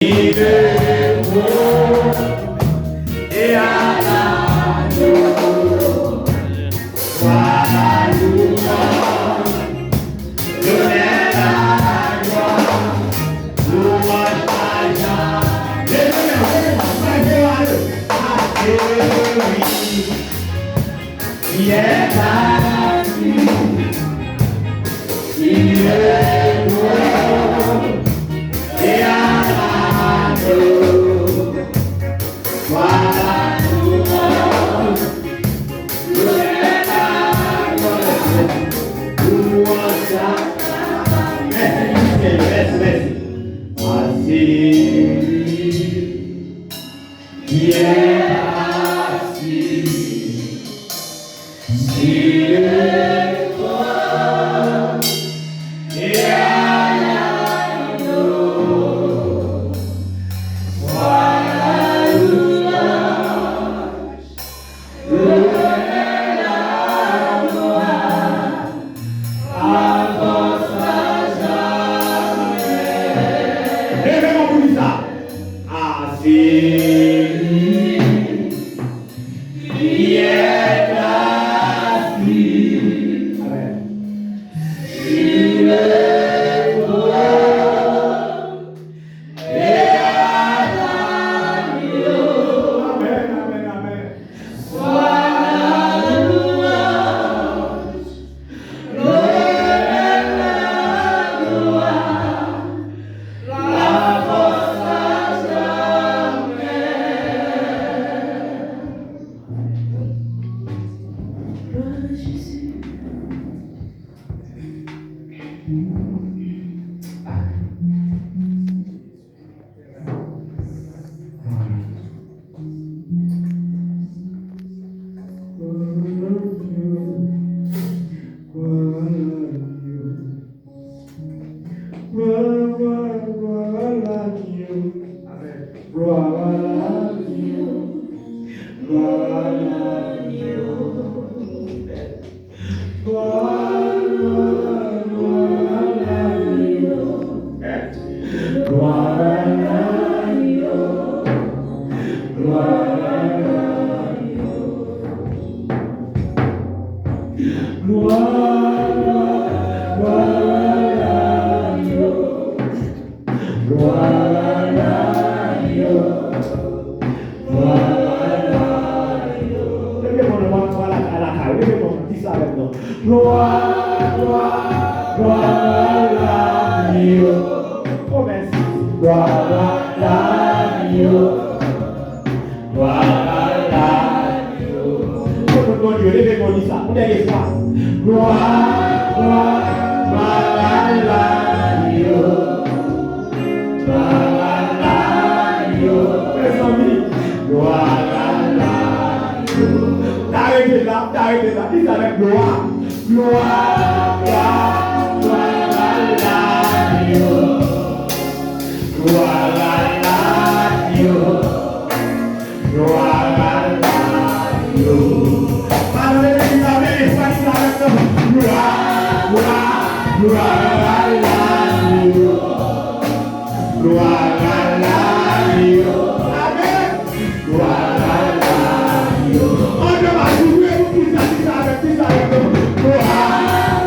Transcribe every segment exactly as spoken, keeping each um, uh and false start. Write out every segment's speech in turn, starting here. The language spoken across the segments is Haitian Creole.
Louange, gloire, gloire, honneur, la gloire, louange à Jah. Leve men w, leve men w, leve men w, ale. Ateri. Qui est assis sur le trône et à l'agneau. Voilà tout le monde. Louez la gloire, louange à Seigneur. Merci, merci, merci. Assis. Qui est assis sur le trône et à l'agneau. Soit la louange, l'honneur, la gloire, la force à jamais. Leve men w pou di sa. Assis. Qui est assis. Amen. Sur le trône et à l'agneau. Amen, amen, amen. Soit la louange, l'honneur, la gloire, la force à jamais. Gloire à Jésus. Gloire, gloire, gloire à l'agneau. Amen. Gloire à l'agneau. Gloire à l'agneau. Gloire, gloire, gloire à l'agneau. Gloire à l'agneau. Gloire à l'agneau. Gloire, gloire, gloire à l'agneau. Gloire à l'agneau. Gloire à l'agneau. Leve men w, nou pral lakay, lakay. Leve men w, di sa avèk nou. Gloire, gloire, gloire à l'agneau. Oh, mèsi. Gloire à l'agneau. Gloire à l'agneau. Pou nou Bondye, leve men w, di sa. Yon dènye fwa. Gloire, gloire, gloire à l'agneau. Gloire à l'agneau. Mezanmi. Gloire à l'agnew. Ta rete la, ta rete la. Di sa avèk gloire. Gloire, gloire, gloire à l'agneau. Gloire à l'agneau. Gloire à l'agneau. Alò, leve men w, leve men w, di sa avèk nou. Gloire, gloire, gloire à l'agneau. Gloire à l'agneau. Amen. Gloire à l'agneau. On demande, si vous voulez, vous pouvez dire ça avec, dire ça avec nous. Gloire,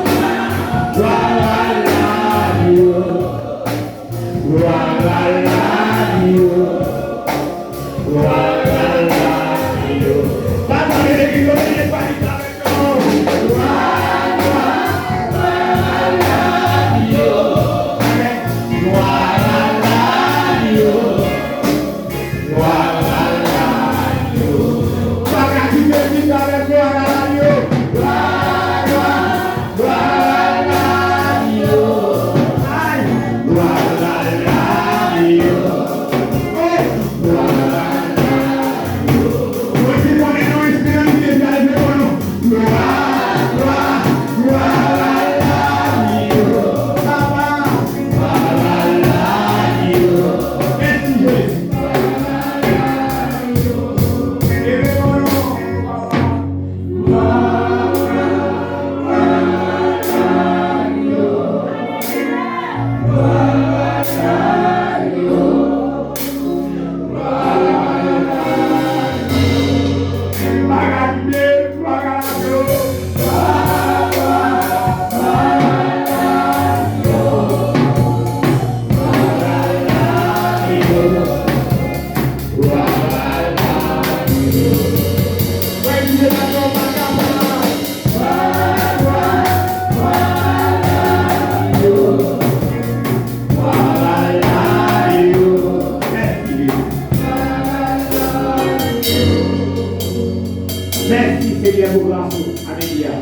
Senyè pou gras ou, Amelia.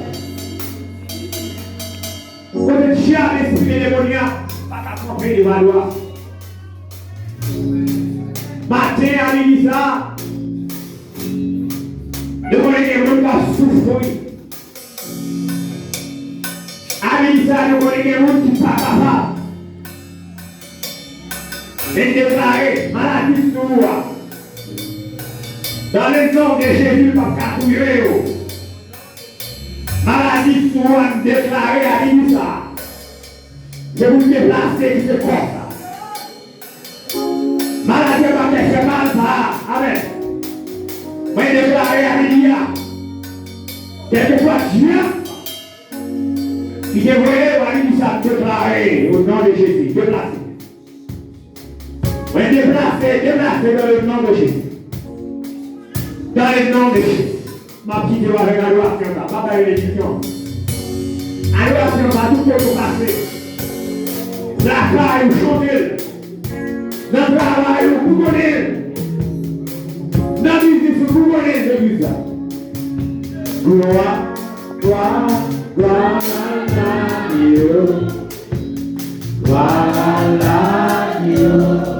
Kote dyab, espri demonya pa ka kanpe devan nou. Maten a, midi sa, nou konnen gen moun k ap soufri. A midi sa, nou konnen gen moun ki pa kapab. Men deklare maladi sou ou a. Dans le nom de Jésus, l p ap ka touye yo. Maladi sou ou a, m deklare a midi sa. Se pou l deplase kite kò sa. Maladi a pa fè mal sa. Amèn. Mwen deklare a midi a. Kèlkeswa dyab ki te voye yo a midi sa, m deklare o non de Jezi. Deplase. Mwen deplase, deplase dans le nom de Jésus. Dans le nom de Jésus. M ap kite w avèk adorasyon sa. M ap bay benediksyon. Adorasyon sa, tout kote w pase. Lakay ou, chante l. Nan travay ou, bougonnen l. Nan biznis ou, bougonnen l, legliz la. Glwa, glwa, glwa, glwa, glwa, glwa.